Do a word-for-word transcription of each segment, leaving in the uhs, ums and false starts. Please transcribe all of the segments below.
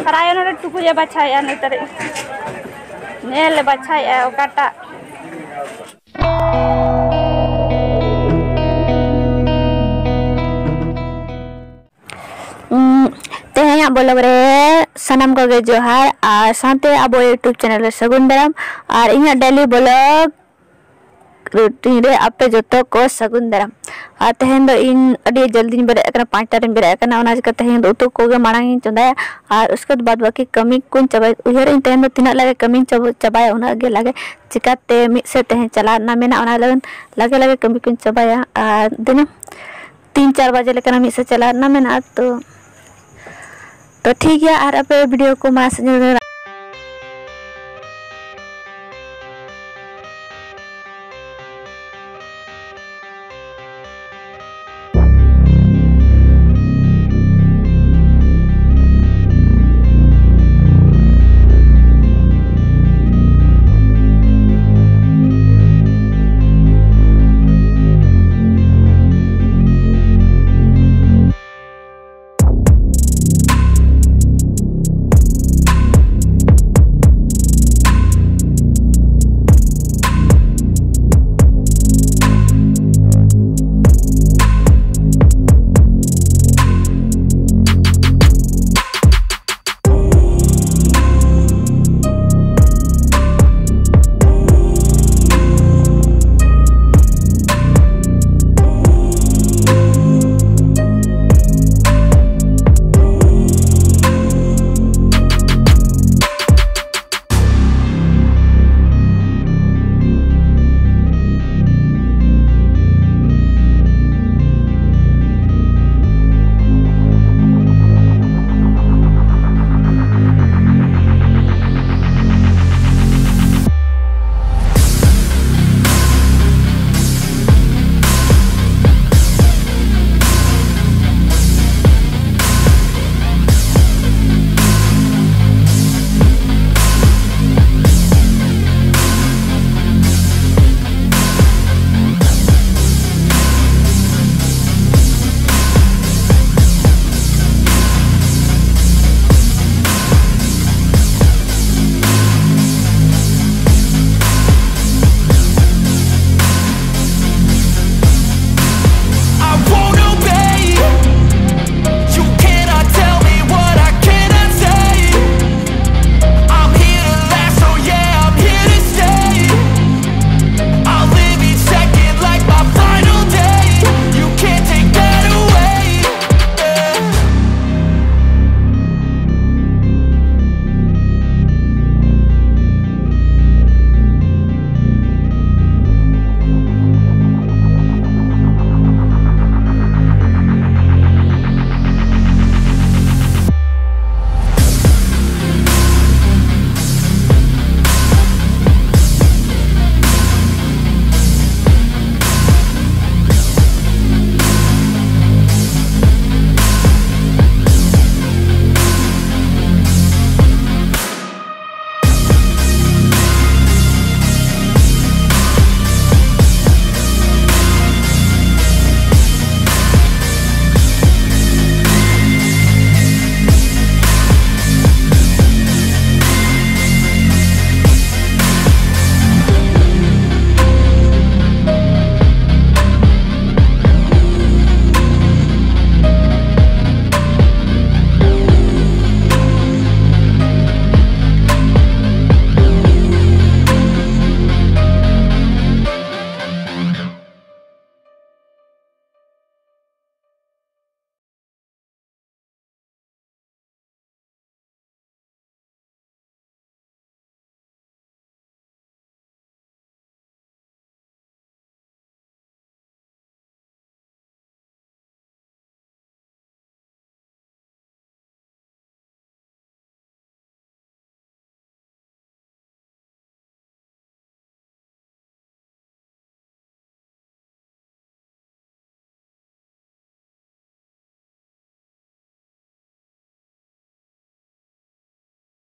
ᱛᱟᱨᱟᱭᱟ ᱱᱚᱰᱮ ᱴᱩᱠᱩᱡ ᱮ ᱵᱟᱪᱷᱟᱣᱮᱫᱼᱟ, ᱱᱩᱭ ᱛᱟᱨᱮ ᱧᱮᱞ ᱮ ᱵᱟᱪᱷᱟᱣᱮᱫᱼᱟ ᱚᱠᱟᱴᱟᱜ᱾ ᱩᱸ, ᱛᱮᱦᱮᱧᱟᱜ ᱵᱞᱚᱜ ᱨᱮ ᱥᱟᱱᱟᱢ ᱠᱚᱜᱮ ᱡᱚᱦᱟᱨ, ᱟᱨ ᱥᱟᱶᱛᱮ ᱟᱵᱚ YouTube ᱪᱮᱱᱮᱞ ᱨᱮ ᱥᱟᱹᱜᱩᱱ ᱫᱟᱨᱟᱢ, ᱟᱨ ᱤᱧᱟᱹᱜ ᱰᱮᱞᱤ ᱵᱞᱚᱜ ᱨᱩᱴᱤᱱ ᱨᱮ ᱟᱯᱮ ᱡᱚᱛᱚ ᱠᱚ ᱥᱟᱹᱜᱩᱱ ᱫᱟᱨᱟᱢ᱾ ᱟᱨ ᱛᱮᱦᱮᱧ ᱫᱚ ᱤᱧ ᱟᱹᱰᱤ ᱡᱚᱞᱫᱤᱧ ᱵᱮᱨᱮᱫ ᱟᱠᱟᱱᱟ, ᱯᱟᱸᱪᱴᱟ ᱨᱮᱧ ᱵᱮᱨᱮᱫ ᱟᱠᱟᱱᱟ, ᱚᱱᱟ ᱪᱤᱠᱟᱹ ᱛᱮᱦᱮᱧ ᱫᱚ ᱩᱛᱩ ᱠᱚᱜᱮ ᱢᱟᱲᱟᱝ ᱤᱧ ᱪᱚᱸᱫᱟᱭᱟ, ᱟᱨ ᱩᱥᱠᱮ ᱵᱟᱫ ᱵᱟᱹᱠᱤ ᱠᱟᱹᱢᱤ ᱠᱚᱧ ᱪᱟᱵᱟᱭᱟ᱾ ᱩᱭᱦᱟᱹᱨ ᱤᱧ ᱛᱮᱦᱮᱧ ᱫᱚ ᱛᱤᱱᱟᱹᱜ ᱞᱟᱜᱮ ᱠᱟᱹᱢᱤᱧ ᱪᱟᱵᱟ-, ᱪᱟᱵᱟᱭᱟ, ᱩᱱᱟᱹᱜ ᱜᱮ ᱞᱟᱜᱮ, ᱪᱤᱠᱟᱹᱛᱮ ᱢᱤᱫ ᱥᱮᱫ ᱛᱮᱦᱮᱧ ᱪᱟᱞᱟᱜ ᱨᱮᱱᱟᱜ ᱢᱮᱱᱟᱜᱼᱟ, ᱚᱱᱟ ᱞᱟᱹᱜᱤᱫ ᱞᱟᱜᱮ ᱞᱟᱜᱮ ᱠᱟᱹᱢᱤ ᱠᱚᱧ ᱪᱟᱵᱟᱭᱟ᱾ ᱟᱨ ᱫᱤᱱᱟᱹᱢ ᱛᱤᱱ ᱪᱟᱨ ᱵᱟᱡᱮ ᱞᱮᱠᱟᱱᱟᱜ ᱢᱤᱫ ᱥᱮᱫ ᱪᱟᱞᱟᱜ ᱨᱮᱱᱟᱜ ᱢᱮᱱᱟᱜᱼᱟ᱾ ᱛᱚ, ᱛᱚ ᱴᱷᱤᱠ ᱜᱮᱭᱟ, ᱟᱨ ᱟᱯᱮ ᱵᱷᱤᱰᱤᱭᱳ ᱠᱚ ᱢᱟ ᱥᱮ ᱧᱮᱞ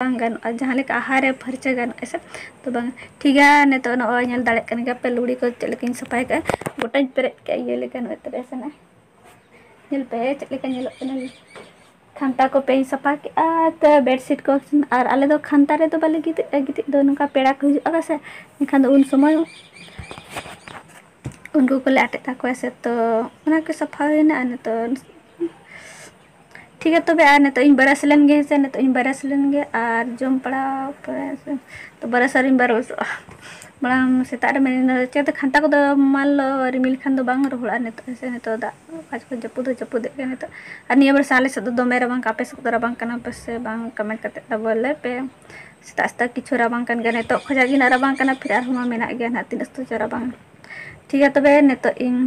ᱵᱟᱝ ᱜᱟᱱᱚᱜᱼᱟ, ᱡᱟᱦᱟᱸ ᱞᱮᱠᱟ ᱟᱦᱟᱨ ᱨᱮ ᱯᱷᱟᱨᱪᱟ ᱜᱟᱱᱚᱜᱼᱟ ᱥᱮ, ᱛᱚ ᱵᱟᱝ᱾ ᱴᱷᱤᱠ ᱜᱮᱭᱟ, ᱱᱤᱛᱚᱜ ᱱᱚᱜᱼᱚᱭ ᱧᱮᱞ ᱫᱟᱲᱮᱭᱟᱜ ᱠᱟᱱ ᱜᱮᱭᱟ ᱯᱮ ᱞᱩᱜᱽᱲᱤ ᱠᱚ ᱪᱮᱫ ᱞᱮᱠᱟᱧ ᱥᱟᱯᱷᱟᱭ ᱠᱟᱜᱼᱟ, ᱜᱚᱴᱟᱧ ᱯᱮᱨᱮᱡ ᱠᱟᱜᱼᱟ ᱤᱭᱟᱹ ᱞᱮᱠᱟ, ᱱᱚᱜᱼᱚᱭ ᱛᱚᱵᱮ ᱥᱮᱱᱟᱜ ᱧᱮᱞ ᱯᱮ ᱪᱮᱫ ᱞᱮᱠᱟ ᱧᱮᱞᱚᱜ ᱠᱟᱱᱟ᱾ ᱠᱷᱟᱱᱛᱟ ᱠᱚ ᱯᱮᱧ ᱥᱟᱯᱷᱟ ᱠᱮᱜᱼᱟ, ᱛᱚ ᱵᱮᱰᱥᱤᱴ ᱠᱚ, ᱟᱨ ᱟᱞᱮ ᱫᱚ ᱠᱷᱟᱱᱛᱟ ᱨᱮᱫᱚ ᱵᱟᱞᱮ ᱜᱤᱛᱤᱡᱼᱟ, ᱜᱤᱛᱤᱡ ᱫᱚ ᱱᱚᱝᱠᱟ ᱯᱮᱲᱟ ᱠᱚ ᱦᱤᱡᱩᱜᱼᱟ ᱥᱮ, ᱮᱱᱠᱷᱟᱱ ᱫᱚ ᱩᱱ ᱥᱚᱢᱚᱭ ᱩᱱᱠᱩ ᱠᱚᱞᱮ ᱟᱴᱮᱫ ᱛᱟᱠᱚᱣᱟ ᱥᱮ, ᱛᱚ ᱚᱱᱟ ᱠᱚ ᱥᱟᱯᱷᱟ ᱦᱩᱭᱱᱟ᱾ ᱟᱨ ᱱᱤᱛᱚᱜ ᱴᱷᱤᱠ ᱜᱮᱭᱟ ᱛᱚᱵᱮ, ᱟᱨ ᱱᱤᱛᱚᱜ ᱤᱧ ᱵᱨᱟᱥ ᱞᱮᱱ ᱜᱮ ᱦᱮᱸ ᱥᱮ, ᱱᱤᱛᱚᱜ ᱤᱧ ᱵᱨᱟᱥ ᱞᱮᱱ ᱜᱮ ᱟᱨ ᱡᱚᱢ ᱯᱟᱲᱟᱣ ᱯᱚᱨᱮ ᱥᱮ, ᱛᱚ ᱵᱨᱟᱥ ᱟᱨᱤᱧ ᱵᱨᱟᱥᱚᱜᱼᱟ᱾ ᱢᱟᱲᱟᱝ ᱥᱮᱛᱟᱜ ᱨᱮ ᱢᱮᱱ ᱪᱮᱫ ᱠᱷᱟᱱᱛᱟ ᱠᱚᱫᱚ ᱢᱟᱞ ᱨᱤᱢᱤᱞ ᱠᱷᱟᱱ ᱫᱚ ᱵᱟᱝ ᱨᱚᱦᱚᱲᱚᱜᱼᱟ ᱱᱤᱛᱚᱜ ᱦᱮᱸ ᱥᱮ, ᱱᱤᱛᱚᱜ ᱫᱟᱜ ᱯᱟᱸᱪ ᱠᱚ ᱡᱟᱹᱯᱩᱫ ᱦᱚᱸ ᱡᱟᱹᱯᱩᱫᱮᱫ ᱜᱮᱭᱟ ᱱᱤᱛᱚᱜ᱾ ᱟᱨ ᱱᱤᱭᱟᱹ ᱵᱟᱨ ᱥᱮ ᱟᱞᱮ ᱥᱮᱫ ᱫᱚ ᱫᱚᱢᱮ ᱨᱟᱵᱟᱝ ᱠᱟᱱᱟ, ᱟᱯᱮ ᱥᱮᱫ ᱫᱚ ᱨᱟᱵᱟᱝ ᱠᱟᱱᱟ ᱯᱮ ᱥᱮ ᱵᱟᱝ? ᱠᱚᱢᱮᱱᱴ ᱠᱟᱛᱮ ᱛᱟᱵᱚ ᱞᱟᱹᱭ ᱯᱮ᱾ ᱥᱮᱛᱟᱜ ᱥᱮᱛᱟᱜ ᱠᱤᱪᱷᱩ ᱨᱟᱵᱟᱝ ᱠᱟᱱ ᱜᱮᱭᱟ, ᱱᱤᱛᱚᱜ ᱠᱷᱚᱱᱟᱜ ᱜᱮ ᱱᱟᱜ ᱨᱟᱵᱟᱝ ᱠᱟᱱᱟ, ᱯᱷᱤᱨ ᱟᱨᱦᱚᱸ ᱢᱟ ᱢᱮᱱᱟᱜ ᱜᱮᱭᱟ ᱱᱟᱜ, ᱛᱤᱱᱟᱹᱜ ᱥᱚᱢᱚᱭ ᱪᱚ ᱨᱟᱵᱟᱝ᱾ ᱴᱷᱤᱠ ᱜᱮᱭᱟ ᱛᱚᱵᱮ, ᱱᱤᱛᱚᱜ ᱤᱧ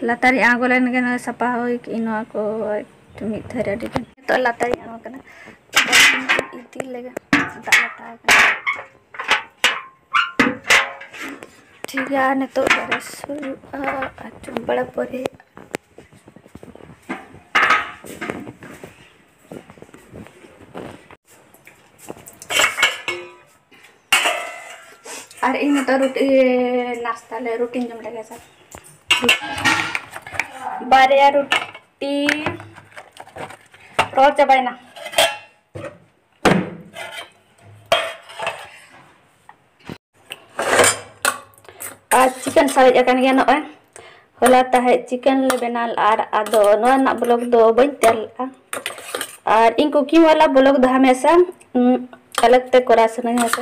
ᱞᱟᱛᱟᱨᱤᱧ ᱟᱬᱜᱚ ᱞᱮᱱ ᱜᱮ, ᱱᱚᱣᱟ ᱥᱟᱯᱷᱟ ᱦᱩᱭ ᱠᱮᱜᱼᱟᱹᱧ ᱱᱚᱣᱟ ᱠᱚ ᱢᱤᱫ ᱛᱷᱟᱹᱨᱤ ᱟᱹᱰᱤ ᱜᱟᱱ᱾ ᱱᱤᱛᱚᱜ ᱞᱟᱛᱟᱨᱤᱧ ᱟᱬᱜᱚ ᱠᱟᱱᱟ, ᱤᱫᱤ ᱞᱮᱜᱮ, ᱫᱟᱜ ᱞᱟᱛᱟᱨ ᱠᱟᱱᱟ᱾ ᱴᱷᱤᱠ ᱜᱮᱭᱟ, ᱱᱤᱛᱚᱜ ᱵᱨᱟᱥ ᱦᱩᱭᱩᱜᱼᱟ ᱟᱨ ᱡᱚᱢ ᱵᱟᱲᱟ ᱯᱚᱨᱮ᱾ ᱟᱨ ᱤᱧ ᱱᱤᱛᱚᱜ ᱨᱩᱴᱤ ᱱᱟᱥᱛᱟ ᱞᱮ, ᱨᱩᱴᱤᱧ ᱡᱚᱢ ᱞᱮᱜᱮ ᱥᱮ᱾ ᱵᱟᱨᱭᱟ ᱨᱩᱴᱤ ᱨᱚᱲ ᱪᱟᱵᱟᱭᱮᱱᱟ᱾ ᱟᱨ ᱪᱤᱠᱮᱱ ᱥᱟᱨᱮᱡ ᱟᱠᱟᱱ ᱜᱮᱭᱟ ᱱᱚᱜᱼᱚᱭ᱾ ᱦᱚᱞᱟ ᱛᱟᱦᱮᱸᱫ ᱪᱤᱠᱮᱱ ᱞᱮ ᱵᱮᱱᱟᱣ ᱞᱮᱫᱼᱟ, ᱟᱨ ᱟᱫᱚ ᱱᱚᱣᱟ ᱨᱮᱱᱟᱜ ᱵᱞᱚᱜ ᱫᱚ ᱵᱟᱹᱧ ᱛᱮᱭᱟᱨ ᱞᱮᱫᱼᱟ᱾ ᱟᱨ ᱤᱧ ᱠᱩᱠᱤᱝ ᱣᱟᱞᱟ ᱵᱞᱚᱜ ᱫᱚ ᱦᱟᱢᱮᱥᱟ, ᱩᱸ, ᱟᱞᱟᱜᱽ ᱛᱮ ᱠᱚᱨᱟᱣ ᱥᱟᱱᱟᱧᱟ ᱥᱮ᱾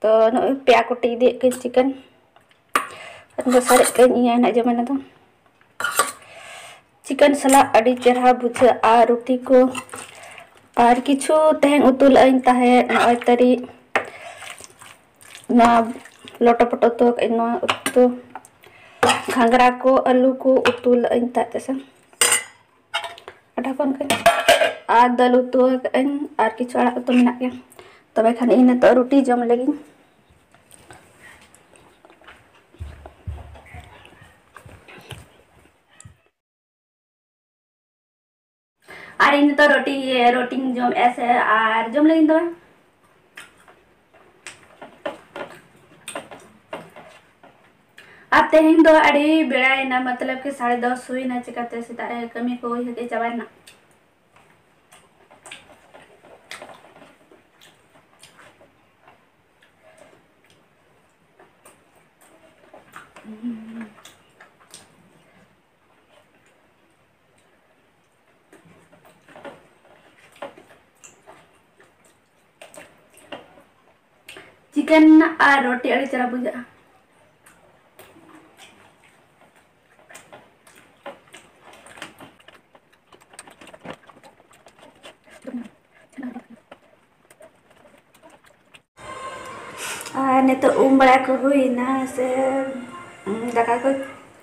ᱛᱚ ᱱᱚᱜᱼᱚᱭ ᱯᱮᱭᱟ ᱠᱩᱴᱤ ᱤᱫᱤᱭᱮᱫ ᱠᱚᱧ ᱪᱤᱠᱮᱱ᱾ ᱟᱨ ᱫᱚ ᱥᱟᱨᱮᱡ ᱠᱟᱜ ᱤᱧ ᱤᱧᱟᱹᱜ ᱦᱮᱱᱟᱜ ᱡᱚᱢᱟ ᱚᱱᱟ ᱫᱚ᱾ ᱪᱤᱠᱮᱱ ᱥᱟᱞᱟᱜ ᱟᱹᱰᱤ ᱪᱮᱨᱦᱟ ᱵᱩᱡᱷᱟᱹᱜᱼᱟ ᱨᱩᱴᱤ ᱠᱚ᱾ ᱟᱨ ᱠᱤᱪᱷᱩ ᱛᱮᱦᱮᱧ ᱩᱛᱩ ᱞᱟᱜ ᱟᱹᱧ ᱛᱟᱦᱮᱸᱫ, ᱱᱚᱜᱼᱚᱭ ᱛᱟᱹᱨᱤ, ᱱᱚᱣᱟ ᱞᱚᱴᱚ ᱯᱚᱴᱚ ᱩᱛᱩ ᱟᱠᱟᱫ ᱟᱹᱧ, ᱱᱚᱣᱟ ᱩᱛᱩ, ᱜᱷᱟᱸᱜᱽᱨᱟ ᱠᱚ, ᱟᱹᱞᱩ ᱠᱚ ᱩᱛᱩ ᱞᱟᱜ ᱟᱹᱧ ᱛᱟᱦᱮᱸᱫ ᱥᱮ᱾ ᱟᱨ ᱰᱷᱟᱠᱚᱱ ᱠᱟᱜ ᱟᱹᱧ᱾ ᱟᱨ ᱫᱟᱹᱞ ᱩᱛᱩ ᱟᱠᱟᱫ ᱟᱹᱧ ᱟᱨ ᱠᱤᱪᱷᱩ ᱟᱲᱟᱜ ᱩᱛᱩ ᱢᱮᱱᱟᱜ ᱜᱮᱭᱟ᱾ ᱛᱚᱵᱮ ᱠᱷᱟᱱ ᱤᱧ ᱱᱤᱛᱚᱜ ᱨᱩᱴᱤ ᱡᱚᱢ ᱞᱟᱹᱜᱤᱫ᱾ ᱟᱨ ᱤᱧ ᱱᱤᱛᱚᱜ ᱨᱩᱴᱤ, ᱨᱩᱴᱤᱧ ᱡᱚᱢᱮᱫᱼᱟ ᱥᱮ, ᱟᱨ ᱡᱚᱢ ᱞᱟᱹᱜᱤᱫ ᱫᱚ᱾ ᱟᱨ ᱛᱮᱦᱮᱧ ᱫᱚ ᱟᱹᱰᱤ ᱵᱮᱲᱟᱭᱮᱱᱟ, ᱢᱚᱛᱞᱚᱵ ᱠᱤ ᱥᱟᱲᱮ ᱫᱚᱥ ᱦᱩᱭᱱᱟ, ᱪᱤᱠᱟᱹᱛᱮ ᱥᱮᱛᱟᱜ ᱨᱮ ᱠᱟᱹᱢᱤ ᱠᱚ ᱦᱩᱭ ᱠᱟᱛᱮ ᱪᱟᱵᱟᱭᱮᱱᱟ᱾ ᱪᱤᱠᱮᱱ ᱟᱨ ᱨᱩᱴᱤ ᱟᱹᱰᱤ ᱪᱮᱦᱨᱟ ᱵᱩᱡᱷᱟᱹᱜᱼᱟ᱾ ᱟᱨ ᱱᱤᱛᱚᱜ ᱩᱢ ᱵᱟᱲᱟ ᱠᱚ ᱦᱩᱭᱱᱟ ᱥᱮ, ᱩᱸ, ᱫᱟᱠᱟ ᱠᱚ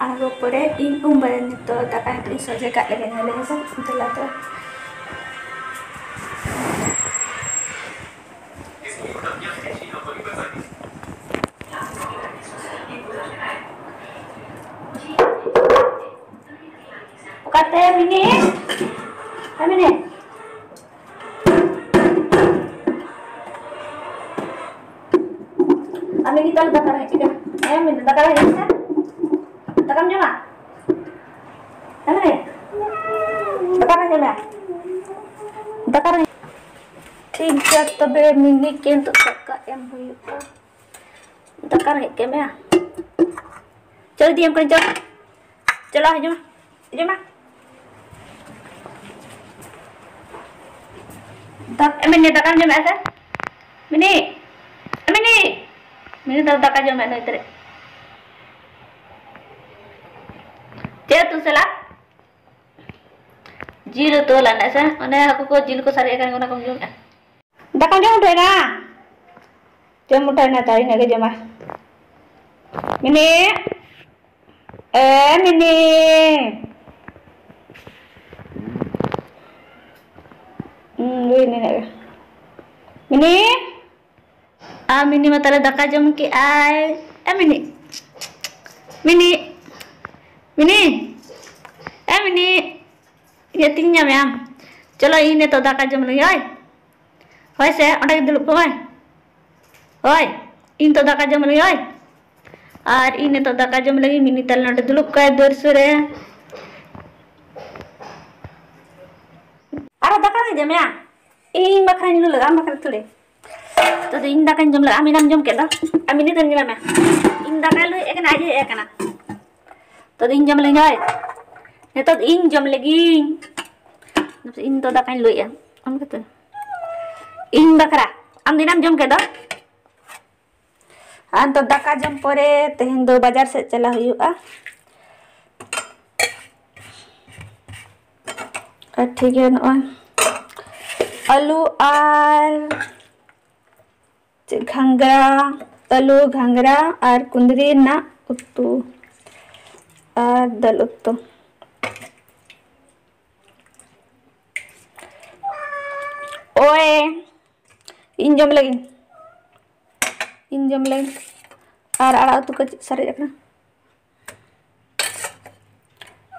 ᱟᱬᱜᱚ ᱯᱚᱨᱮ ᱤᱧ ᱩᱢ ᱵᱟᱲᱟᱭᱟ᱾ ᱱᱤᱛᱚᱜ ᱫᱟᱠᱟ ᱱᱤᱛᱚᱜ ᱤᱧ ᱥᱚᱡᱷᱮ ᱠᱟᱜ ᱞᱮᱜᱮ ᱧᱮᱞᱮ ᱦᱮᱸᱥᱮ, ᱫᱮᱞᱟ ᱛᱚ᱾ ᱚᱠᱟᱛᱮ ᱢᱤᱱᱤ? ᱦᱮᱸ ᱢᱤᱱᱤ? ᱟᱢ ᱞᱟᱹᱜᱤᱫ ᱛᱟᱦᱞᱮ ᱫᱟᱠᱟ ᱨᱮ ᱪᱤᱠᱟᱹ? ᱦᱮᱸ, ᱢᱮᱱᱫᱟ, ᱫᱟᱠᱟ ᱨᱮ ᱦᱤᱡᱩᱜ ᱢᱮ᱾ ᱫᱟᱠᱟᱢ ᱡᱚᱢᱟ? ᱦᱮᱸ, ᱢᱮᱱᱫᱟᱹᱧ, ᱫᱟᱠᱟ ᱨᱮ ᱧᱟᱢᱟ? ᱫᱟᱠᱟ ᱨᱮ᱾ ᱴᱷᱤᱠ ᱜᱮᱭᱟ, ᱛᱚᱵᱮ ᱢᱤᱱᱤ ᱠᱤᱱᱛᱩ ᱫᱟᱠᱟ ᱮᱢ ᱦᱩᱭᱩᱜᱼᱟ᱾ ᱫᱟᱠᱟ ᱨᱮᱸᱜᱮᱡ ᱠᱮᱫ ᱢᱮᱭᱟ? ᱪᱚᱞ, ᱤᱫᱤᱭᱟᱢ ᱠᱟᱹᱱᱟᱹᱧ, ᱪᱚᱞ᱾ ᱪᱚᱞᱚ, ᱦᱤᱡᱩᱜ ᱢᱮ᱾ ᱦᱤᱡᱩᱜ ᱢᱮ᱾ ᱫᱟᱠ-, ᱢᱤᱱᱤ, ᱫᱟᱠᱟᱢ ᱡᱚᱢᱮᱫᱼᱟ ᱥᱮ? ᱢᱤᱱᱤ, ᱢᱤᱱᱤ, ᱢᱤᱱᱤ ᱫᱚ ᱫᱟᱠᱟ ᱡᱚᱢᱮᱫ ᱱᱩᱭ ᱛᱟᱹᱨᱤᱡ᱾ ᱪᱮᱫ ᱩᱛᱩ ᱥᱟᱞᱟᱜ? ᱡᱤᱞ ᱩᱛᱩ ᱞᱟᱜᱟᱜ ᱥᱮ? ᱚᱱᱮ ᱦᱟᱹᱠᱩ ᱠᱚ ᱡᱤᱞ ᱠᱚ ᱥᱟᱨᱮᱡ ᱟᱠᱟᱱ, ᱚᱱᱟ ᱠᱚᱢ ᱡᱚᱢᱮᱫᱼᱟ? ᱫᱟᱠᱟᱢ ᱡᱚᱢ ᱦᱚᱴᱚᱭᱮᱱᱟ? ᱪᱮᱫ ᱮᱢ ᱦᱚᱴᱚᱭᱮᱱᱟ? ᱛᱟᱣ ᱤᱱᱟᱹᱜ ᱜᱮ ᱡᱚᱢᱟ᱾ ᱢᱤᱱᱤ, ᱮ ᱢᱤᱱᱤ᱾ ᱦᱩᱸ, ᱦᱩᱭ ᱱᱤᱱᱟᱹᱜ ᱜᱮ᱾ ᱢᱤᱱᱤ, ᱟᱨ ᱢᱤᱱᱤ ᱢᱟ ᱛᱟᱞᱮ ᱫᱟᱠᱟ ᱡᱚᱢ ᱠᱮᱜᱼᱟᱭ᱾ ᱮ ᱢᱤᱱᱤ, ᱢᱤᱱᱤ, ᱢᱤᱱᱤ, ᱮ ᱢᱤᱱᱤ᱾ ᱤᱭᱟᱹ ᱛᱤᱧ ᱧᱟᱢᱮᱜᱼᱟ᱾ ᱪᱚᱞᱚ, ᱤᱧ ᱱᱤᱛᱚᱜ ᱫᱟᱠᱟ ᱡᱚᱢ ᱞᱟᱹᱜᱤᱫ, ᱦᱳᱭ᱾ ᱦᱳᱭ ᱥᱮ, ᱚᱸᱰᱮ ᱜᱮ ᱫᱩᱲᱩᱵ ᱠᱚᱜ ᱢᱮ᱾ ᱦᱳᱭ, ᱤᱧ ᱱᱤᱛᱚᱜ ᱫᱟᱠᱟ ᱡᱚᱢ ᱞᱟᱹᱜᱤᱫ, ᱦᱳᱭ᱾ ᱟᱨ ᱤᱧ ᱱᱤᱛᱚᱜ ᱫᱟᱠᱟ ᱡᱚᱢ ᱞᱟᱹᱜᱤᱫ, ᱢᱤᱱᱤ ᱛᱟᱞᱮ ᱱᱚᱸᱰᱮ ᱫᱩᱲᱩᱵ ᱠᱟᱭ ᱫᱩᱣᱟᱹᱨ ᱥᱩᱨ ᱨᱮ᱾ ᱟᱨᱚ ᱫᱟᱠᱟ ᱜᱮ ᱡᱚᱢᱮᱭᱟ? ᱤᱧ ᱵᱟᱠᱷᱨᱟᱧ ᱞᱩ ᱞᱟᱜᱟ, ᱟᱢ ᱵᱟᱠᱷᱨᱟ ᱛᱷᱚᱲᱤ᱾ ᱛᱚ, ᱤᱧ ᱫᱟᱠᱟᱧ ᱡᱚᱢ ᱞᱟᱜᱟ, ᱟᱢ ᱮᱱᱟᱢ ᱡᱚᱢ ᱠᱮᱫ ᱫᱚ᱾ ᱟᱢ ᱢᱤᱱᱤ ᱛᱟᱞᱮ ᱧᱮᱞ ᱢᱮ᱾ ᱤᱧ ᱫᱟᱠᱟᱭ ᱞᱩᱭᱮᱫ ᱠᱟᱱᱟ, ᱟᱡ ᱮ ᱦᱮᱡ ᱟᱠᱟᱱᱟ᱾ ᱛᱚ, ᱤᱧ ᱡᱚᱢ ᱞᱟᱹᱜᱤᱫ, ᱦᱳᱭ᱾ ᱱᱤᱛᱚᱜ ᱤᱧ ᱡᱚᱢ ᱞᱟᱹᱜᱤᱫ᱾ ᱤᱧ ᱫᱚ ᱫᱟᱠᱟᱧ ᱞᱩᱭᱮᱫᱼᱟ᱾ ᱟᱢ ᱜᱮᱛᱚ᱾ ᱤᱧ ᱵᱟᱠᱷᱨᱟ᱾ ᱟᱢ ᱫᱚ ᱮᱱᱟᱢ ᱡᱚᱢ ᱠᱮᱫ ᱫᱚ᱾ ᱟᱨ ᱱᱤᱛᱚᱜ ᱫᱟᱠᱟ ᱡᱚᱢ ᱯᱚᱨᱮ ᱛᱮᱦᱮᱧ ᱫᱚ ᱵᱟᱡᱟᱨ ᱥᱮᱫ ᱪᱟᱞᱟᱜ ᱦᱩᱭᱩᱜᱼᱟ᱾ ᱟᱨ ᱴᱷᱤᱠ ᱜᱮᱭᱟ, ᱱᱚᱜᱼᱚᱭ ᱟᱹᱞᱩ ᱟᱨ ᱪᱮᱫ, ᱜᱷᱟᱸᱜᱽᱨᱟ, ᱟᱹᱞᱩ, ᱜᱷᱟᱸᱜᱽᱨᱟ ᱟᱨ ᱠᱩᱸᱫᱽᱨᱤ ᱨᱮᱱᱟᱜ ᱩᱛᱩ ᱟᱨ ᱫᱟᱹᱞ ᱩᱛᱩ᱾ ᱳᱭ, ᱤᱧ ᱡᱚᱢ ᱞᱟᱹᱜᱤᱫ, ᱤᱧ ᱡᱚᱢ ᱞᱟᱹᱜᱤᱫ᱾ ᱟᱨ ᱟᱲᱟᱜ ᱩᱛᱩ ᱠᱚ ᱪᱮᱫ ᱥᱟᱨᱮᱡ ᱟᱠᱟᱱᱟ?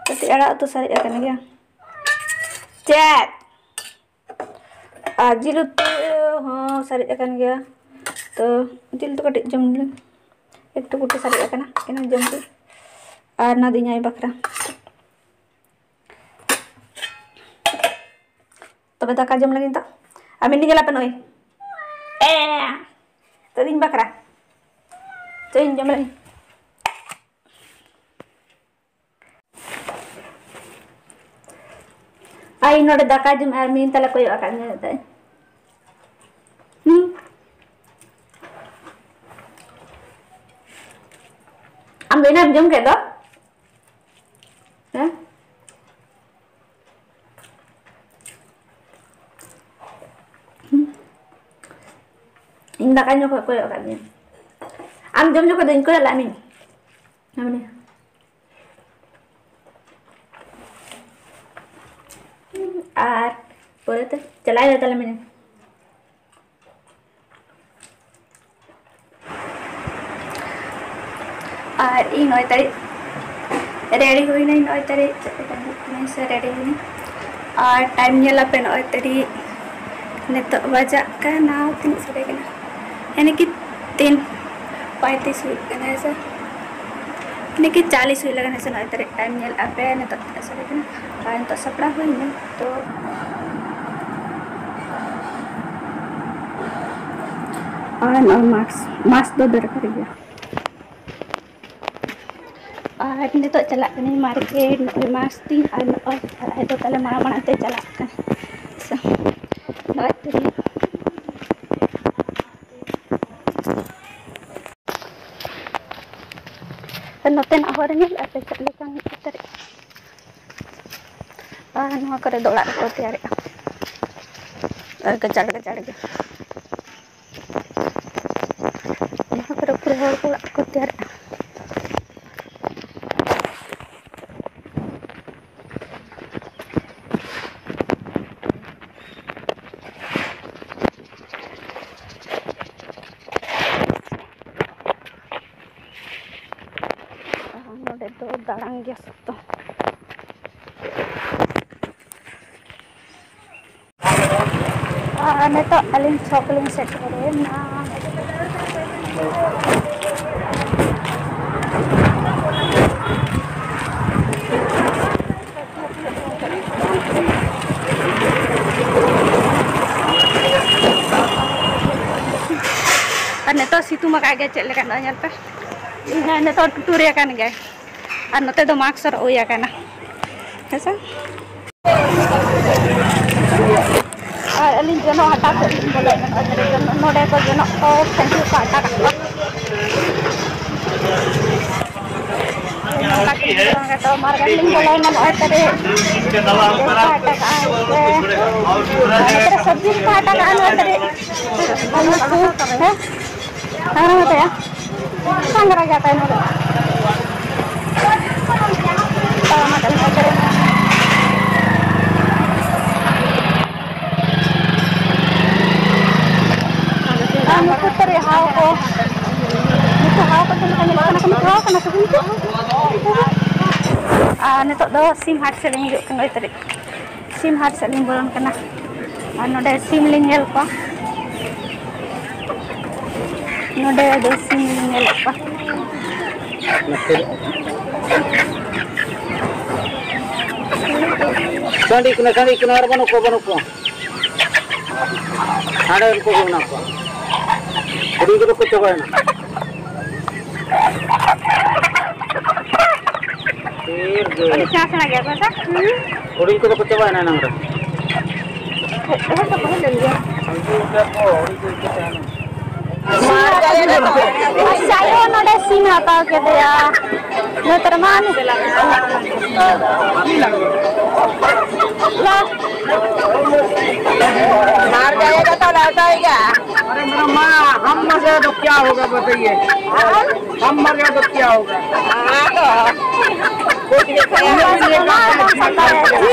ᱠᱟᱹᱴᱤᱡ ᱟᱲᱟᱜ ᱩᱛᱩ ᱥᱟᱨᱮᱡ ᱟᱠᱟᱱ ᱜᱮᱭᱟ᱾ ᱪᱮᱫ? ᱟᱨ ᱡᱤᱞ ᱩᱛᱩ ᱦᱚᱸ ᱥᱟᱨᱮᱡ ᱟᱠᱟᱱ ᱜᱮᱭᱟ᱾ ᱛᱚ, ᱡᱤᱞ ᱩᱛᱩ ᱠᱟᱹᱴᱤᱡ ᱡᱚᱢ ᱞᱮ, ᱮᱠᱴᱩ ᱠᱩᱴᱤ ᱥᱟᱨᱮᱡ ᱟᱠᱟᱱᱟ, ᱮᱱᱟᱝ ᱡᱚᱢ ᱯᱮ᱾ ᱟᱨ ᱱᱚᱣᱟ ᱫᱚ ᱤᱧ ᱟᱭᱳ ᱵᱟᱠᱷᱨᱟ᱾ ᱛᱚᱵᱮ ᱫᱟᱠᱟ ᱡᱚᱢ ᱞᱟᱹᱜᱤᱫ ᱫᱚ᱾ ᱟᱨ ᱢᱤᱱᱤ ᱧᱮᱞᱟᱯᱮ ᱱᱩᱭ᱾ ᱮ, ᱛᱚ ᱤᱧ ᱵᱟᱠᱷᱨᱟ᱾ ᱛᱚ ᱤᱧ ᱡᱚᱢ ᱞᱟᱹᱜᱤᱫ᱾ ᱟᱭ ᱱᱚᱰᱮ ᱫᱟᱠᱟ ᱡᱚᱢ ᱟᱨ ᱢᱤᱱᱤ ᱛᱟᱞᱮ ᱠᱚᱭᱚᱜ ᱟᱠᱟᱫ ᱧᱮᱞ ᱛᱟᱭ᱾ ᱦᱩᱸ᱾ ᱟᱢ ᱫᱚ ᱮᱱᱟᱢ ᱡᱚᱢ ᱠᱮᱫ ᱫᱚ? ᱦᱮᱸ? ᱤᱧ ᱫᱟᱠᱟ ᱡᱚᱢ ᱠᱷᱚᱡ ᱠᱚᱭᱚᱜ ᱟᱠᱟᱫ ᱢᱮᱭᱟ᱾ ᱟᱢ ᱡᱚᱢ ᱡᱚᱠᱷᱚᱡ ᱫᱚ ᱤᱧ ᱠᱚᱭᱚᱜ ᱞᱟᱜ ᱢᱮ᱾ ᱦᱮᱸ, ᱢᱟᱱᱮ᱾ ᱟᱨ ᱯᱚᱨᱮᱛᱮ ᱪᱟᱞᱟᱜ ᱦᱩᱭᱩᱜᱼᱟ ᱛᱟᱦᱞᱮ ᱢᱮᱱᱮ᱾ ᱟᱨ ᱤᱧ ᱱᱚᱜᱼᱚᱭ ᱛᱟᱹᱨᱤᱡ ᱨᱮᱰᱤ ᱦᱩᱭᱱᱟᱹᱧ, ᱱᱚᱜᱼᱚᱭ ᱛᱟᱹᱨᱤᱡ ᱪᱮᱫ ᱞᱮᱠᱟ ᱧᱮᱞᱚᱜ ᱠᱟᱹᱱᱟᱹᱧ ᱥᱮ ᱨᱮᱰᱤ ᱦᱩᱭᱱᱟᱹᱧ᱾ ᱟᱨ time ᱧᱮᱞ ᱟᱯᱮ, ᱱᱚᱜᱼᱚᱭ ᱛᱟᱹᱨᱤᱠᱷ ᱱᱤᱛᱚᱜ ᱵᱟᱡᱟᱜ ᱠᱟᱱᱟ, ᱛᱤᱱᱟᱹᱜ ᱥᱟᱰᱮ ᱠᱟᱱᱟ? ᱭᱟᱱᱤ ᱠᱤ ᱛᱤᱱ ᱯᱚᱸᱭᱛᱨᱤᱥ ᱦᱩᱭᱩᱜ ᱠᱟᱱᱟ, ᱦᱮᱸ ᱥᱮ? ᱭᱟᱱᱤ ᱠᱤ ᱪᱟᱞᱤᱥ ᱦᱩᱭᱩᱜ ᱞᱟᱜᱟᱱ, ᱦᱮᱸ ᱥᱮ? ᱱᱚᱜᱼᱚᱭ ᱛᱟᱹᱨᱤᱠᱷ time ᱧᱮᱞ ᱟᱯᱮ, ᱱᱤᱛᱚᱜ ᱛᱤᱱᱟᱹᱜ ᱥᱟᱰᱮ ᱠᱟᱱᱟ? ᱟᱨ ᱱᱤᱛᱚᱜ ᱥᱟᱯᱲᱟᱣ ᱦᱩᱭᱱᱟ ᱛᱚ᱾ ᱟᱨ ᱱᱚᱜᱼᱚᱭ mask, mask ᱫᱚ ᱫᱚᱨᱠᱟᱨ ᱜᱮᱭᱟ᱾ ᱟᱨ ᱱᱤᱛᱚᱜ ᱪᱟᱞᱟᱜ ᱠᱟᱹᱱᱟᱹᱧ market, ᱱᱚᱜᱼᱚᱭ mask ᱛᱤᱧ ᱟᱨ ᱱᱚᱜᱼᱚᱭ ᱟᱡ ᱫᱚ ᱛᱟᱞᱮ ᱢᱟᱲᱟᱝ ᱢᱟᱲᱟᱝ ᱛᱮ ᱪᱟᱞᱟᱜ ᱠᱟᱱᱟ᱾ ᱱᱚᱜᱼᱚᱭ ᱛᱤᱨᱞᱟᱹ᱾ ᱱᱚᱛᱮᱱᱟᱜ ᱦᱚᱨ ᱧᱮᱞ ᱟᱯᱮ ᱪᱮᱫ ᱞᱮᱠᱟ ᱢᱤᱫ ᱛᱟᱹᱨᱤᱡ᱾ ᱟᱨ ᱱᱚᱣᱟ ᱠᱚᱨᱮ ᱫᱚ ᱚᱲᱟᱜ ᱠᱚᱠᱚ ᱛᱮᱭᱟᱨᱮᱜᱼᱟ᱾ ᱟᱨ ᱜᱟᱡᱟᱲ ᱜᱟᱡᱟᱲ ᱜᱮ᱾ ᱱᱚᱣᱟ ᱠᱚᱨᱮ ᱯᱩᱨᱟᱹ ᱦᱚᱲ ᱠᱚ ᱚᱲᱟᱜ ᱠᱚ ᱛᱮᱭᱟᱨᱮᱜᱼᱟ᱾ ᱟᱨ ᱱᱚᱰᱮ ᱫᱚ ᱫᱟᱬᱟᱱ ᱜᱮᱭᱟ ᱥᱚᱠᱛᱚ᱾ ᱟᱨ ᱱᱤᱛᱚᱜ ᱟᱹᱞᱤᱧ ᱪᱷᱚᱠ ᱞᱤᱧ ᱥᱮᱴᱮᱨᱮᱱᱟ᱾ ᱟᱨ ᱱᱤᱛᱚᱜ ᱥᱤᱛᱩᱝ ᱟᱠᱟᱫ ᱜᱮ ᱪᱮᱫ ᱞᱮᱠᱟ, ᱱᱚᱜᱼᱚᱭ ᱧᱮᱞ ᱯᱮ᱾ ᱤᱧ ᱦᱚᱸ ᱱᱤᱛᱚᱜ ᱴᱩᱴᱩ ᱨᱮ ᱠᱟᱱ ᱜᱮᱭᱟᱭ᱾ ᱟᱨ ᱱᱚᱛᱮ ᱫᱚ mask ᱦᱚᱨᱚᱜ ᱦᱩᱭ ᱟᱠᱟᱱᱟ, ᱦᱮᱸ ᱥᱮ? ᱟᱨ ᱟᱹᱞᱤᱧ ᱡᱚᱱᱚᱜ ᱦᱟᱴᱟᱜ ᱥᱮᱫ ᱞᱤᱧ ᱵᱚᱞᱚᱭᱮᱱᱟ᱾ ᱱᱚᱜᱼᱚᱭ ᱛᱟᱦᱞᱮ ᱡᱚᱱᱚᱜ, ᱱᱚᱰᱮ ᱠᱚ ᱡᱚᱱᱚᱜ ᱠᱚ ᱠᱷᱟᱹᱧᱪᱤ ᱠᱚ ᱟᱴᱟ ᱠᱟᱜ ᱠᱚᱣᱟ᱾ ᱱᱚᱝᱠᱟ ᱜᱮ ᱡᱚᱱᱚᱜ ᱦᱟᱴᱟᱜ ᱢᱟᱨ ᱜᱟᱱ ᱞᱤᱧ ᱵᱚᱞᱚᱭᱮᱱᱟ᱾ ᱱᱚᱜᱼᱚᱭ ᱛᱟᱦᱞᱮ ᱡᱚᱱᱚᱜ ᱠᱚ ᱟᱴᱟ ᱠᱟᱜᱼᱟ ᱥᱮ, ᱟᱨ ᱱᱚᱛᱮ ᱨᱮ ᱥᱚᱵᱽᱡᱤ ᱠᱚ ᱟᱴᱟ ᱠᱟᱜᱼᱟ᱾ ᱱᱚᱜᱼᱚᱭ ᱛᱟᱦᱞᱮ ᱟᱹᱞᱩ ᱠᱚ, ᱦᱮᱸ? ᱟᱨ ᱱᱚᱛᱮ ᱥᱟᱝᱜᱽᱨᱟ ᱜᱮ ᱛᱟᱭᱱᱚᱢ ᱨᱮ᱾ ᱛᱟᱲᱟᱢ ᱟᱠᱟᱫ ᱞᱮᱠᱟ ᱠᱚᱨᱮ᱾ ᱟᱨ ᱱᱩᱠᱩ ᱛᱟᱹᱨᱤ ᱦᱟᱣ ᱠᱚ, ᱱᱩᱠᱩ ᱦᱟᱣ ᱠᱚ ᱪᱮᱫ ᱞᱮᱠᱟ ᱧᱮᱞᱚᱜ ᱠᱟᱱᱟ ᱠᱚ, ᱱᱩᱠᱩ ᱦᱟᱣ ᱠᱟᱱᱟ ᱠᱚ ᱠᱤᱱᱛᱩ᱾ ᱟᱨ ᱱᱤᱛᱚᱜ ᱫᱚ ᱥᱤᱢ ᱦᱟᱴ ᱥᱮᱫ ᱞᱤᱧ ᱦᱤᱡᱩᱜ ᱠᱟᱱᱟ, ᱳᱭ ᱛᱟᱹᱨᱤ᱾ ᱥᱤᱢ ᱦᱟᱴ ᱥᱮᱫ ᱞᱤᱧ ᱵᱚᱞᱚᱱ ᱠᱟᱱᱟ᱾ ᱟᱨ ᱱᱚᱰᱮ ᱥᱤᱢ ᱞᱤᱧ ᱧᱮᱞ ᱠᱚᱣᱟ᱾ ᱱᱚᱰᱮ ᱫᱚ ᱥᱤᱢ ᱞᱤᱧ ᱧᱮᱞᱮᱫ ᱠᱚᱣᱟ᱾ ᱥᱟᱺᱰᱤ ᱠᱟᱱᱟ, ᱥᱟᱺᱰᱤ ᱠᱟᱱᱟ, ᱟᱨ ᱵᱟᱹᱱᱩᱜ ᱠᱚᱣᱟ, ᱵᱟᱹᱱᱩᱜ ᱠᱚᱣᱟ᱾ ᱦᱟᱸᱰᱮ ᱩᱱᱠᱩ ᱜᱮ ᱢᱮᱱᱟᱜ ᱠᱚᱣᱟ᱾ ᱦᱩᱰᱤᱧ ᱠᱚᱫᱚ ᱠᱚ ᱪᱟᱵᱟᱭᱮᱱᱟ᱾ ᱰᱷᱮᱨ ᱜᱮ᱾ ᱟᱹᱰᱤ ᱥᱮᱬᱟ ᱥᱮᱬᱟ ᱜᱮᱭᱟ ᱠᱚ ᱥᱮ? ᱦᱩᱸ᱾ ᱦᱩᱰᱤᱧ ᱠᱚᱫᱚ ᱠᱚ ᱪᱟᱵᱟᱭᱮᱱᱟ ᱮᱱᱟᱝ ᱨᱮ᱾ ᱦᱮᱡ ᱫᱚᱠᱚ ᱦᱮᱡ ᱞᱮᱱ ᱜᱮᱭᱟ᱾ ᱟᱪᱪᱷᱟ, ᱟᱭᱳ ᱱᱚᱰᱮ ᱥᱤᱢ ᱦᱟᱛᱟᱣ ᱠᱮᱫᱮᱭᱟ᱾ ᱱᱚᱛᱮ ᱨᱮ ᱢᱟ ᱱᱩ-, ᱞᱟ-, मार जाएगा तो लौटाएगा। अरे मेरा माँ, हम मर जाए तो क्या होगा बताइए? हम मर जाए तो क्या होगा? हाँ, तो कुछ भी खाया।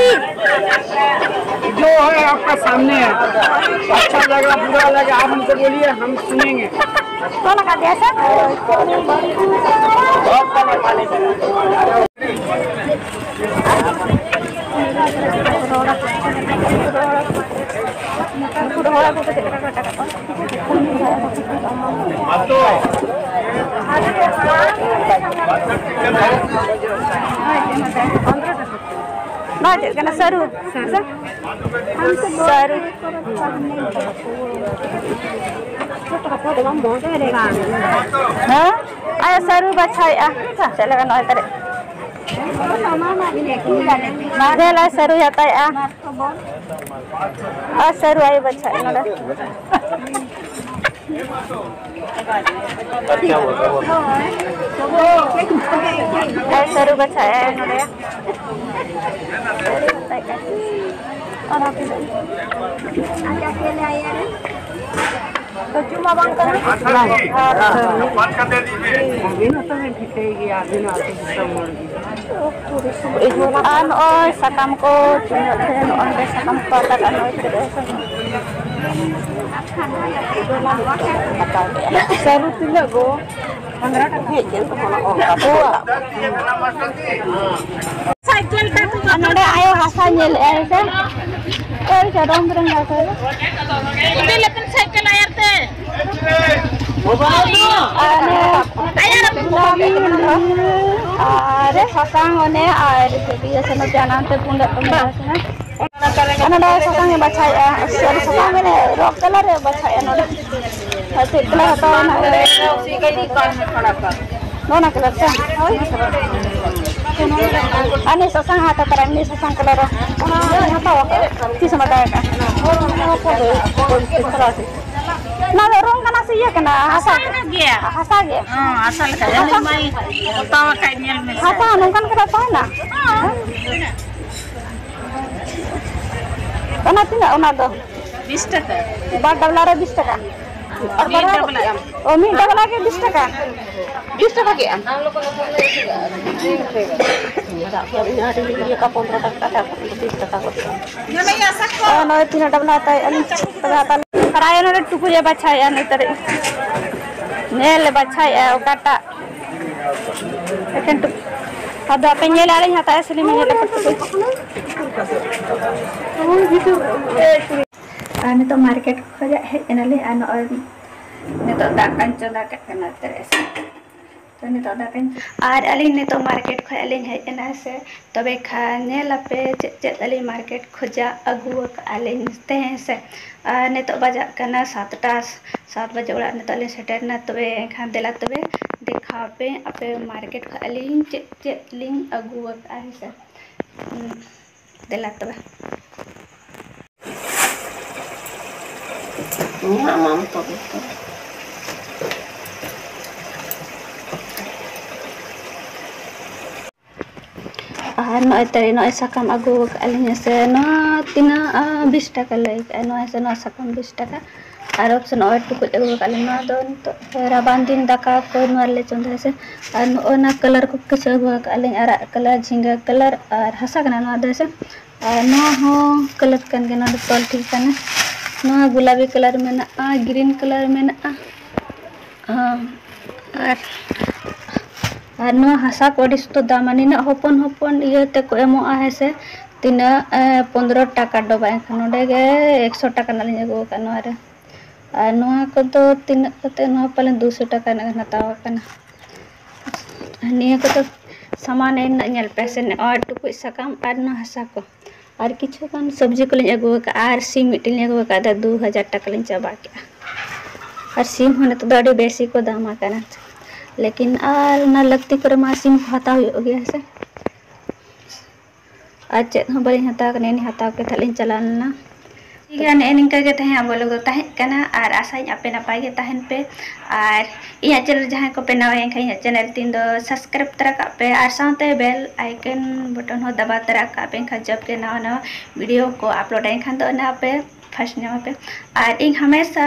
जो है आपका सामने है, अच्छा लगा, बुरा लगा, आप हमसे बोलिए, हम सुनेंगे। तो लगा दिया सर। ᱱᱚᱣᱟ ᱪᱮᱫ ᱠᱟᱱᱟ? ᱥᱟᱹᱨᱩ᱾ ᱥᱟᱹᱨᱩ᱾ ᱦᱮᱸ? ᱟᱨ ᱥᱟᱹᱨᱩ ᱵᱟᱪᱷᱟᱣᱮᱫᱼᱟ᱾ ᱪᱮᱫ ᱞᱮᱠᱟ ᱱᱚᱜᱼᱚᱭ ᱛᱟᱨᱮ? ᱧᱮᱞᱟ ᱥᱟᱹᱨᱩᱭ ᱦᱟᱛᱟᱣᱮᱫᱼᱟ᱾ ᱟᱨ ᱥᱟᱹᱨᱩ ᱟᱭᱳ ᱵᱟᱪᱷᱟᱣᱮᱫ ᱱᱚᱰᱮ᱾ ᱟᱨ ᱥᱟᱹᱨᱩ ᱵᱟᱪᱷᱟᱣᱮᱫᱼᱟᱭ ᱱᱚᱰᱮ᱾ ᱟᱨ ᱦᱟᱯᱮ ᱫᱚ᱾ ᱟᱪᱪᱷᱟ, ᱴᱷᱤᱠ ᱜᱮᱭᱟ, ᱟᱹᱵᱤᱱᱟᱜ ᱟᱹᱛᱩ ᱫᱤᱥᱚᱢ ᱦᱚᱲ ᱜᱮ᱾ ᱟᱨ ᱱᱚᱜᱼᱚᱭ ᱥᱟᱠᱟᱢ ᱠᱚ ᱛᱤᱱᱟᱹᱜ ᱰᱷᱮᱨ, ᱱᱚᱜᱼᱚᱭ ᱱᱚᱰᱮ ᱥᱟᱠᱟᱢ ᱠᱚ ᱟᱛᱟᱨ ᱠᱟᱜᱼᱟ, ᱱᱚᱜᱼᱚᱭ ᱛᱤᱱᱟᱹᱜ ᱰᱷᱮᱨ ᱥᱟᱠᱟᱢ᱾ ᱦᱟᱛᱟᱣ ᱠᱮᱜᱼᱟ᱾ ᱥᱟᱹᱨᱩ ᱛᱤᱱᱟᱹᱜ ᱜᱚ? ᱯᱚᱱᱨᱚ ᱴᱟᱠᱟ᱾ ᱦᱮᱡ ᱠᱮᱱ ᱠᱚ ᱦᱚᱲ ᱚᱱᱠᱟ ᱠᱚ᱾ ᱥᱟᱭᱠᱮᱞ ᱛᱮ ᱟᱨ ᱱᱚᱰᱮ ᱟᱭᱳ ᱦᱟᱥᱟ ᱧᱮᱞᱮᱫᱼᱟᱭ ᱥᱮ? ᱳᱭ ᱪᱚᱨᱚᱢ ᱨᱮᱱ ᱦᱟᱥᱟ ᱨᱮ᱾ ᱤᱫᱤ ᱞᱮᱯᱮ ᱥᱟᱭᱠᱮᱞ ᱟᱭᱟᱨ ᱛᱮ᱾ ᱟᱨ ᱚᱱᱮ ᱟᱭᱟᱨ᱾ ᱜᱩᱞᱟᱵᱤ, ᱱᱤᱞ ᱟᱨ ᱥᱟᱥᱟᱝ ᱚᱱᱮ ᱟᱨ ᱪᱮᱫ ᱤᱭᱟᱹ ᱥᱮ ᱱᱚᱛᱮ ᱦᱟᱱᱟ ᱱᱚᱛᱮ ᱯᱩᱸᱰᱟᱜ ᱯᱩᱸᱰᱟᱜ ᱥᱮ᱾ ᱟᱨ ᱱᱚᱰᱮ ᱥᱟᱥᱟᱝ ᱮ ᱵᱟᱪᱷᱟᱭᱮᱫᱼᱟ᱾ ᱥᱚᱨᱤ, ᱥᱟᱥᱟᱝ ᱢᱮᱱᱮ ᱨᱚᱝ ᱠᱟᱞᱟᱨ ᱮ ᱵᱟᱪᱷᱟᱭᱮᱫᱼᱟ ᱱᱚᱰᱮ᱾ ᱟᱨ ᱪᱮᱫ ᱠᱟᱞᱟᱨ ᱦᱟᱛᱟᱣᱟ ᱱᱟᱦᱟᱜ? ᱱᱚᱣᱟ ᱠᱟᱞᱟᱨ ᱥᱮ? ᱦᱳᱭ᱾ ᱟᱨ ᱱᱩᱭ ᱥᱟᱥᱟᱝ ᱦᱟᱛᱟᱣ ᱛᱟᱨᱟ, ᱱᱩᱭ ᱥᱟᱥᱟᱝ ᱠᱟᱞᱟᱨ ᱨᱮ᱾ ᱚᱱᱟ ᱦᱚᱸᱧ ᱦᱟᱛᱟᱣ ᱟᱠᱟᱫᱼᱟ᱾ ᱛᱤᱥ ᱮᱢ ᱦᱟᱛᱟᱣ ᱟᱠᱟᱫᱼᱟ? ᱚᱱᱟ ᱫᱚ ᱨᱚᱝ ᱠᱟᱱᱟ ᱥᱮ ᱤᱭᱟᱹ ᱠᱟᱱᱟ? ᱦᱟᱥᱟ ᱦᱟᱥᱟ ᱜᱮ᱾ ᱦᱟᱥᱟ ᱜᱮ? ᱦᱚᱸ, ᱦᱟᱥᱟ ᱞᱮᱠᱟ᱾ ᱦᱟᱥᱟ? ᱦᱟᱛᱟᱣ ᱟᱠᱟᱫ, ᱧᱮᱞ ᱢᱮ ᱥᱮ᱾ ᱦᱟᱥᱟ ᱱᱚᱝᱠᱟᱱ ᱠᱟᱞᱟᱨ ᱛᱟᱦᱮᱱᱟ? ᱦᱚᱸ᱾ ᱚᱱᱟ ᱛᱤᱱᱟᱹᱜ ᱚᱱᱟ ᱫᱚ? ᱵᱤᱥ ᱴᱟᱠᱟ᱾ ᱵᱟᱨ ᱰᱟᱵᱞᱟ ᱨᱮ ᱵᱤᱥ ᱴᱟᱠᱟ? ᱟᱨ ᱢᱤᱫ ᱵᱟᱨ ᱰᱟᱵᱞᱟ᱾ ᱚ, ᱢᱤᱫ ᱰᱟᱵᱞᱟ ᱜᱮ ᱵᱤᱥ ᱴᱟᱠᱟ? ᱵᱤᱥ ᱴᱟᱠᱟ ᱜᱮ ᱟᱢ? ᱤᱭᱟᱹ ᱠᱟ ᱯᱚᱱᱨᱚ ᱴᱟᱠᱟ ᱠᱟᱛᱮ ᱟᱠᱚ ᱫᱚ ᱵᱤᱥ ᱴᱟᱠᱟ ᱠᱚ ᱮᱢᱟ᱾ ᱚ, ᱱᱚᱜᱼᱚᱭ ᱛᱤᱱᱟᱹᱜ ᱰᱟᱵᱞᱟ ᱦᱟᱛᱟᱣᱮᱫᱼᱟ ᱞᱤᱧ᱾ ᱛᱚᱵᱮ ᱦᱟᱛᱟᱣ ᱞᱤᱧ᱾ ᱟᱨ ᱟᱭᱳ ᱱᱚᱰᱮ ᱴᱩᱠᱩᱡ ᱮ ᱵᱟᱪᱷᱟᱣᱮᱫᱼᱟ, ᱱᱩᱭ ᱛᱟᱹᱨᱤᱡ᱾ ᱧᱮᱞ ᱮ ᱵᱟᱪᱷᱟᱣᱮᱫᱼᱟ ᱚᱠᱟᱴᱟᱜ᱾ ᱮᱠᱮᱱ ᱴᱩᱠᱩᱡ᱾ ᱟᱫᱚ ᱟᱯᱮ ᱧᱮᱞ ᱟᱹᱞᱤᱧ ᱦᱟᱛᱟᱣᱮᱫᱼᱟ ᱥᱮ ᱞᱤᱧ ᱧᱮᱞ ᱟᱯᱮ ᱴᱩᱠᱩᱡ᱾ ᱟᱨ ᱱᱤᱛᱚᱜ ᱢᱟᱨᱠᱮᱴ ᱠᱷᱚᱱᱟᱜ ᱦᱮᱡ ᱮᱱᱟᱞᱤᱧ ᱟᱨ ᱱᱚᱜᱼᱚᱭ ᱱᱤᱛᱚᱜ ᱫᱟᱠᱟᱧ ᱪᱚᱸᱫᱟ ᱠᱟᱜ ᱠᱟᱱᱟ ᱛᱮᱨᱮ ᱥᱮ᱾ ᱛᱚ ᱱᱤᱛᱚᱜ ᱫᱟᱠᱟᱧ, ᱟᱨ ᱟᱹᱞᱤᱧ ᱱᱤᱛᱚᱜ ᱢᱟᱨᱠᱮᱴ ᱠᱷᱚᱱ ᱞᱤᱧ ᱦᱮᱡ ᱮᱱᱟ ᱥᱮ, ᱛᱚᱵᱮ ᱠᱷᱟᱱ ᱧᱮᱞ ᱟᱯᱮ ᱪᱮᱫ ᱪᱮᱫ ᱟᱹᱞᱤᱧ ᱢᱟᱨᱠᱮᱴ ᱠᱷᱚᱱᱟᱜ ᱟᱹᱜᱩ ᱟᱠᱟᱫᱼᱟ ᱞᱤᱧ ᱛᱮᱦᱮᱧ ᱥᱮ᱾ ᱟᱨ ᱱᱤᱛᱚᱜ ᱵᱟᱡᱟᱜ ᱠᱟᱱᱟ ᱥᱟᱛᱴᱟ, ᱥᱟᱛ ᱵᱟᱡᱮ ᱚᱲᱟᱜ ᱱᱤᱛᱚᱜ ᱞᱤᱧ ᱥᱮᱴᱮᱨ ᱮᱱᱟ᱾ ᱛᱚᱵᱮ ᱮᱱᱠᱷᱟᱱ ᱫᱮᱞᱟ ᱛᱚᱵᱮ ᱫᱮᱠᱷᱟᱣ ᱯᱮ ᱟᱯᱮ ᱢᱟᱨᱠᱮᱴ ᱠᱷᱚᱱ ᱟᱹᱞᱤᱧ ᱪᱮᱫ ᱪᱮᱫ ᱞᱤᱧ ᱟᱹᱜᱩ ᱟᱠᱟᱫᱼᱟ ᱦᱮᱸ ᱥᱮ᱾ ᱦᱩᱸ, ᱫᱮᱞᱟ ᱛᱚᱵᱮ᱾ ᱤᱧᱟᱹᱜ ᱢᱟᱢ ᱛᱚᱵᱮ ᱛᱚ᱾ ᱟᱨ ᱱᱚᱜᱼᱚᱭ ᱛᱟᱹᱨᱤ, ᱱᱚᱜᱼᱚᱭ ᱥᱟᱠᱟᱢ ᱟᱹᱜᱩ ᱟᱠᱟᱫ ᱞᱤᱧ ᱦᱮᱸ ᱥᱮ, ᱱᱚᱣᱟ ᱛᱤᱱᱟᱹᱜ, ᱟᱸ, ᱵᱤᱥ ᱴᱟᱠᱟ ᱞᱟᱹᱭ ᱠᱟᱜᱼᱟ, ᱱᱚᱣᱟ ᱦᱮᱸ ᱥᱮ, ᱱᱚᱣᱟ ᱥᱟᱠᱟᱢ ᱵᱤᱥ ᱴᱟᱠᱟ᱾ ᱟᱨ ᱚᱯᱥᱮᱱ ᱱᱚᱜᱼᱚᱭ ᱴᱩᱠᱩᱡ ᱟᱹᱜᱩ ᱟᱠᱟᱫ ᱞᱤᱧ, ᱱᱚᱣᱟ ᱫᱚ ᱱᱤᱛᱚᱜ ᱨᱟᱵᱟᱝ ᱫᱤᱱ ᱫᱟᱠᱟ ᱠᱚ ᱱᱚᱣᱟ ᱨᱮᱞᱮ ᱪᱚᱸᱫᱟᱭᱟ ᱥᱮ᱾ ᱟᱨ ᱱᱚᱜᱼᱚᱭ ᱱᱚᱣᱟ ᱠᱟᱞᱟᱨ ᱠᱚ ᱠᱤᱪᱷᱩ ᱟᱹᱜᱩ ᱟᱠᱟᱫ ᱞᱤᱧ, ᱟᱨᱟᱜ ᱠᱟᱞᱟᱨ, ᱡᱷᱤᱸᱜᱟᱹ ᱠᱟᱞᱟᱨ ᱟᱨ ᱦᱟᱥᱟ ᱠᱟᱱᱟ ᱱᱚᱣᱟ ᱫᱚ ᱦᱮᱸ ᱥᱮ᱾ ᱟᱨ ᱱᱚᱣᱟ ᱦᱚᱸ ᱠᱟᱞᱟᱨ ᱠᱟᱱ ᱜᱮᱭᱟ, ᱱᱚᱣᱟ ᱫᱚ ᱛᱚᱞ ᱴᱷᱤᱠ ᱠᱟᱱᱟ᱾ ᱱᱚᱣᱟ ᱜᱩᱞᱟᱵᱤ ᱠᱟᱞᱟᱨ ᱢᱮᱱᱟᱜᱼᱟ, ᱜᱨᱤᱱ ᱠᱟᱞᱟᱨ ᱢᱮᱱᱟᱜᱼᱟ, ᱟᱨ ᱟᱨ ᱱᱚᱣᱟ ᱦᱟᱥᱟ ᱠᱚ ᱟᱹᱰᱤ ᱥᱚᱠᱛᱚ ᱫᱟᱢᱟ, ᱱᱤᱱᱟᱹᱜ ᱦᱚᱯᱚᱱ ᱦᱚᱯᱚᱱ ᱤᱭᱟᱹ ᱛᱮᱠᱚ ᱮᱢᱚᱜᱼᱟ, ᱦᱮᱸ ᱥᱮ, ᱛᱤᱱᱟᱹᱜ, ᱮ, ᱯᱚᱱᱫᱽᱨᱚ ᱴᱟᱠᱟ ᱰᱚᱵᱟ, ᱮᱱᱠᱷᱟᱱ ᱱᱚᱰᱮ ᱜᱮ ᱮᱠᱥᱚ ᱴᱟᱠᱟ ᱨᱮᱱᱟᱜ ᱞᱤᱧ ᱟᱹᱜᱩ ᱟᱠᱟᱫ ᱱᱚᱣᱟ ᱨᱮ᱾ ᱟᱨ ᱱᱚᱣᱟ ᱠᱚᱫᱚ ᱛᱤᱱᱟᱹᱜ ᱠᱟᱛᱮ? ᱱᱚᱣᱟ ᱯᱟᱞᱮᱱ ᱫᱩᱥᱚ ᱴᱟᱠᱟ ᱨᱮᱱᱟᱜ ᱜᱟᱱ ᱦᱟᱛᱟᱣ ᱟᱠᱟᱱᱟ᱾ ᱱᱤᱭᱟᱹ ᱠᱚᱫᱚ ᱥᱟᱢᱟᱱ ᱮᱢ ᱨᱮᱱᱟᱜ ᱧᱮᱞ ᱯᱮ ᱥᱮ, ᱱᱚᱜᱼᱚᱭ ᱴᱩᱠᱩᱡ ᱥᱟᱠᱟᱢ ᱟᱨ ᱱᱚᱣᱟ ᱦᱟᱥᱟ ᱠᱚ᱾ ᱟᱨ ᱠᱤᱪᱷᱩ ᱜᱟᱱ ᱥᱚᱵᱽᱡᱤ ᱠᱚᱞᱤᱧ ᱟᱹᱜᱩ ᱟᱠᱟᱫᱼᱟ, ᱟᱨ ᱥᱤᱢ ᱢᱤᱫᱴᱮᱱ ᱞᱤᱧ ᱟᱹᱜᱩ ᱟᱠᱟᱫᱟ, ᱫᱩ ᱦᱟᱡᱟᱨ ᱴᱟᱠᱟ ᱞᱤᱧ ᱪᱟᱵᱟ ᱠᱮᱫᱼᱟ᱾ ᱟᱨ ᱥᱤᱢ ᱦᱚᱸ ᱱᱤᱛᱚᱜ ᱫᱚ ᱟᱹᱰᱤ ᱵᱮᱥᱤ ᱠᱚ ᱫᱟᱢ ᱟᱠᱟᱱᱟ, ᱞᱮᱠᱤᱱ ᱟᱨ ᱚᱱᱟ ᱞᱟᱹᱠᱛᱤ ᱠᱚᱨᱮ ᱢᱟ ᱥᱤᱢ ᱠᱚ ᱦᱟᱛᱟᱣ ᱦᱩᱭᱩᱜ ᱜᱮᱭᱟ ᱥᱮ᱾ ᱟᱨ ᱪᱮᱫ ᱦᱚᱸ ᱵᱟᱹᱞᱤᱧ ᱦᱟᱛᱟᱣ ᱠᱟᱱᱟ, ᱤᱱᱟᱹ ᱦᱟᱛᱟᱣ ᱠᱟᱛᱮᱫ ᱞᱤᱧ ᱪᱟᱞᱟᱣ ᱞᱮᱱᱟ᱾ ᱴᱷᱤᱠ ᱜᱮᱭᱟ, ᱱᱮᱜᱼᱮ ᱱᱤᱝᱠᱟ ᱜᱮ ᱛᱟᱦᱮᱸ ᱟᱵᱚ ᱞᱟᱹᱜᱤᱫ ᱫᱚ ᱛᱟᱦᱮᱸ ᱠᱟᱱᱟ, ᱟᱨ ᱟᱥᱟᱭᱟᱹᱧ ᱟᱯᱮ ᱱᱟᱯᱟᱭ ᱜᱮ ᱛᱟᱦᱮᱱ ᱯᱮ᱾ ᱟᱨ ᱤᱧᱟᱹᱜ ᱪᱮᱱᱮᱞ ᱡᱟᱦᱟᱸᱭ ᱠᱚᱯᱮ ᱱᱟᱣᱟ, ᱮᱱᱠᱷᱟᱱ ᱤᱧᱟᱹᱜ ᱪᱮᱱᱮᱞ ᱛᱤᱧ ᱫᱚ ᱥᱟᱵᱥᱠᱨᱟᱭᱤᱵ ᱛᱚᱨᱟ ᱠᱟᱜ ᱯᱮ, ᱟᱨ ᱥᱟᱶᱛᱮ ᱵᱮᱞ ᱟᱭᱠᱚᱱ ᱵᱚᱴᱚᱱ ᱦᱚᱸ ᱫᱟᱵᱟᱣ ᱛᱚᱨᱟ ᱠᱟᱜ ᱯᱮ, ᱮᱱᱠᱷᱟᱱ ᱡᱚᱵ ᱜᱮ ᱱᱟᱣᱟ ᱱᱟᱣᱟ ᱵᱷᱤᱰᱤᱭᱳ ᱠᱚ ᱟᱯᱞᱳᱰᱟ, ᱮᱱᱠᱷᱟᱱ ᱫᱚ ᱚᱱᱟ ᱟᱯᱮ ᱯᱷᱟᱥᱴ ᱧᱟᱢ ᱟᱯᱮ᱾ ᱟᱨ ᱤᱧ ᱦᱟᱢᱮᱥᱟ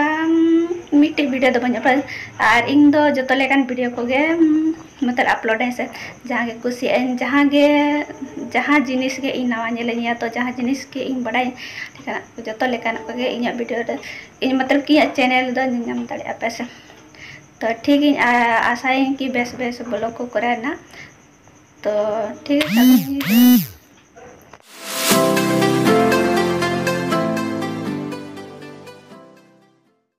ᱢᱤᱫᱴᱤᱡ ᱵᱷᱤᱰᱤᱭᱳ ᱫᱚ ᱵᱟᱹᱧ ᱟᱯᱞᱳᱰ, ᱟᱨ ᱤᱧ ᱫᱚ ᱡᱚᱛᱚ ᱞᱮᱠᱟᱱ ᱵᱷᱤᱰᱤᱭᱳ ᱠᱚᱜᱮ ᱢᱚᱛᱞᱚᱵ ᱟᱯᱞᱳᱰᱟᱹᱧ ᱥᱮ, ᱡᱟᱦᱟᱸ ᱜᱮ ᱠᱩᱥᱤᱭᱟᱜ ᱟᱹᱧ, ᱡᱟᱦᱟᱸ ᱜᱮ, ᱡᱟᱦᱟᱸ ᱡᱤᱱᱤᱥ ᱜᱮ ᱤᱧ ᱱᱟᱣᱟ ᱧᱮᱞᱤᱧᱟ, ᱛᱚ ᱡᱟᱦᱟᱸ ᱡᱤᱱᱤᱥ ᱜᱮ ᱤᱧ ᱵᱟᱰᱟᱭ ᱞᱮᱠᱟᱱᱟᱜ ᱠᱚ, ᱡᱚᱛᱚ ᱞᱮᱠᱟᱱᱟᱜ ᱠᱚᱜᱮ ᱤᱧᱟᱹᱜ ᱵᱷᱤᱰᱤᱭᱳ ᱨᱮ, ᱤᱧ ᱢᱚᱛᱞᱚᱵ ᱠᱤ ᱤᱧᱟᱹᱜ ᱪᱮᱱᱮᱞ ᱫᱚ ᱧᱮᱞ ᱧᱟᱢ ᱫᱟᱲᱮᱭᱟᱜᱼᱟ ᱯᱮ ᱥᱮ᱾ ᱛᱚ ᱴᱷᱤᱠ ᱤᱧ ᱟ-, ᱟᱥᱟᱭᱟᱹᱧ ᱠᱤ ᱵᱮᱥ ᱵᱮᱥ ᱵᱞᱚᱜ ᱠᱚ ᱠᱚᱨᱟᱣ ᱨᱮᱱᱟᱜ᱾ ᱛᱚ ᱴᱷᱤᱠ ᱟᱪᱷᱮ,